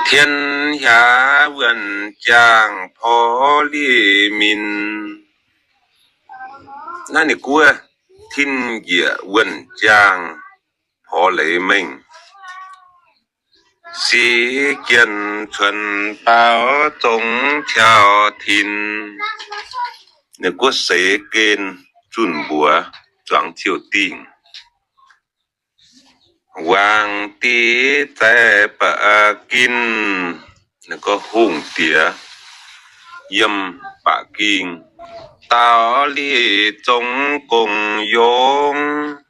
Tien hiaax wuonh jaangh porv liqc min. Naaiv ninh guov tin njiec wuonh jaangh porv leiz mengh. Sic jienv cuonx baaux zong tiaux tin. Ninh guov seix gen zunh mbuox zuangx ziouv dingh. Wangc diqv zaih ba'gi ging, ninh guov hungh diex yiem ba'gi ging. Daaux liqc zong gong yongz,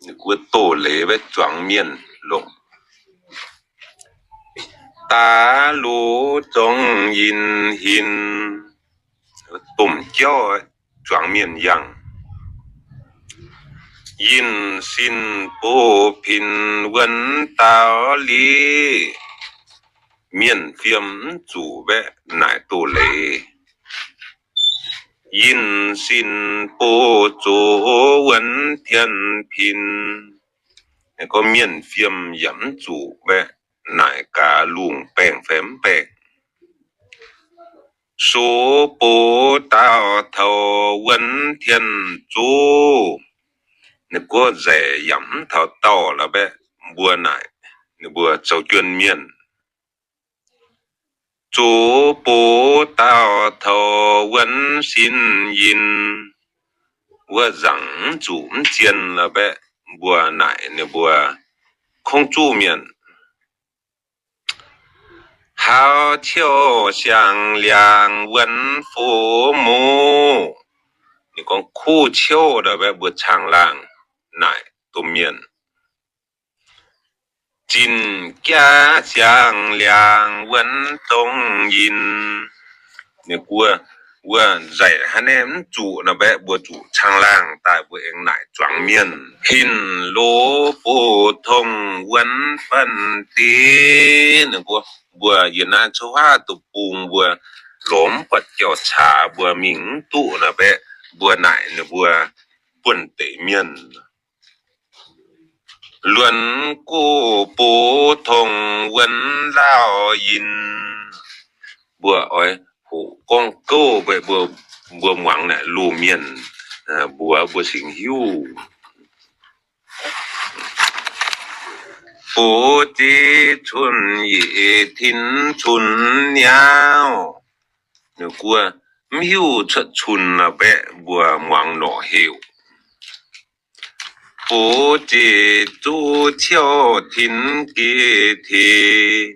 ninh guov doz leiz mbaeqv zuangx mienh longc. Daav luv zong yinh hinc, domh jauv zuangx mienh yangh. Yinh sin buv pin wuonv daaux liqc, mienh fiem mv zuqc mbaeqv naaic doz leiz. Yinh sin buv zuqc wuonv tien pin, gorngv mienh fiem yaac mv zuqc mbaeqv naaic gaax lungh baengh fai mv baengh. Sux buv dauh taux wuonv tien zuv, ninh gorngv nzaic yaac mv taux dauh la'baeqv mbuo naaic ninh mbuo zoux juon mienh. Zuqc buv dauh taux wuonv sin yinh, wuov nzaangc mv zuqc mv zien la'baeqv mbuo naaic ninh mbuo kungx zuqv mienh. Hauz ciouv siang-liangx wuonv fu muv, ninh gorngv kuv ciouv la'baeqv mbuo caangh laangh naaic domh mienh. Zinh jaav siang-liangx wuonv zong yinh, ninh gorngv wuov nzaic hnangv naaiv mv zuqc nor mbaeqv mbuo zuqc caangh laangh daaih mbuo aengx naaic zuangx mienh. Hinc lo buv tong wuonv banh div, ninh gorngv mbuo yiem naaiv coqv huaav duqv bung mbuo lomh buatc jauv-caax mbuo mingh mv duqv nor mbaeqv mbuo naaic ninh mbuo buonv-deic mienh. Luonx guv buv tong wuonv lauh yinh, mbuo oix hoqc gorngv gouv mbuo, mbuo muangx naaic loz-mienh mbuox mbuo singx hiuv. Buv ziv cun yic tin cun niauv, ninh gorngv mv hiuv cuotv cun nor mbaeqv mbuo muangx norqc heuc. Buv zic zuqv ciouv tin gi tih,